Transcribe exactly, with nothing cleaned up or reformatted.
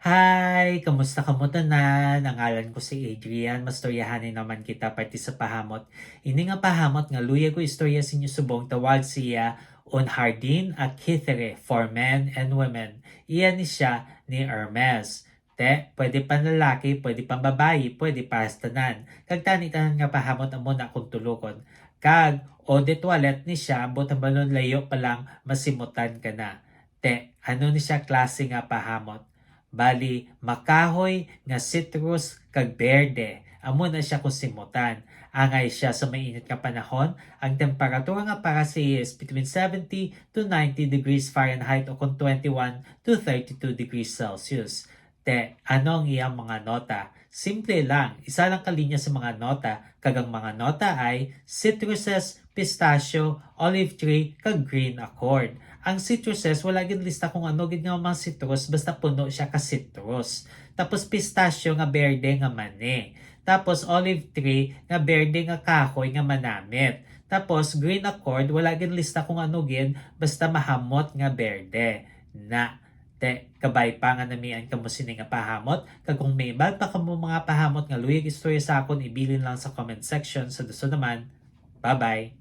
Hi! Kamusta kamo tanan? Ang ngalan ko si Adrian. Mastoryahanay naman kita parte sa pahamot. Ini nga pahamot nga luyag ko istorya sa inyo subong tawag siya Un Jardín a Kythera for Men and Women. Iya ni siya ni Hermes. Te, pwede panlalaki, pwede pambabayi, pwede para sa tanan. Kag tani tanan nga pahamot amo na akong tulokon. Kag eau de toilette ni siya, buot hambalon layo pa lang masimutan ka na. Te, ano ni siya klase nga pahamot? Bali, makahoy nga citrus kag berde. Amo na siya kung simutan. Angay siya sa mainit nga panahon, ang temperatura nga para sa iya is between seventy to ninety degrees Fahrenheit o kung twenty-one to thirty-two degrees Celsius. Te, ano ang iyang mga nota? Simple lang, isa lang ka linya sa mga nota, kag ang mga nota ay citruses, pistachio, olive tree, kag green accord. Ang citruses, wala gid lista kung ano gid nga mga citrus, basta puno siya ka citrus. Tapos pistachio nga berde nga mani. Tapos olive tree nga berde nga kahoy nga manamit. Tapos green accord, wala gid lista kung ano gid, basta mahamot nga berde. Na, te, kabay pa nga namian kamo sini nga pahamot, kag kung may iban pa kamo mga pahamot nga luyag istorya sa akon, ibilin lang sa comment section. Sa dason naman, bye-bye!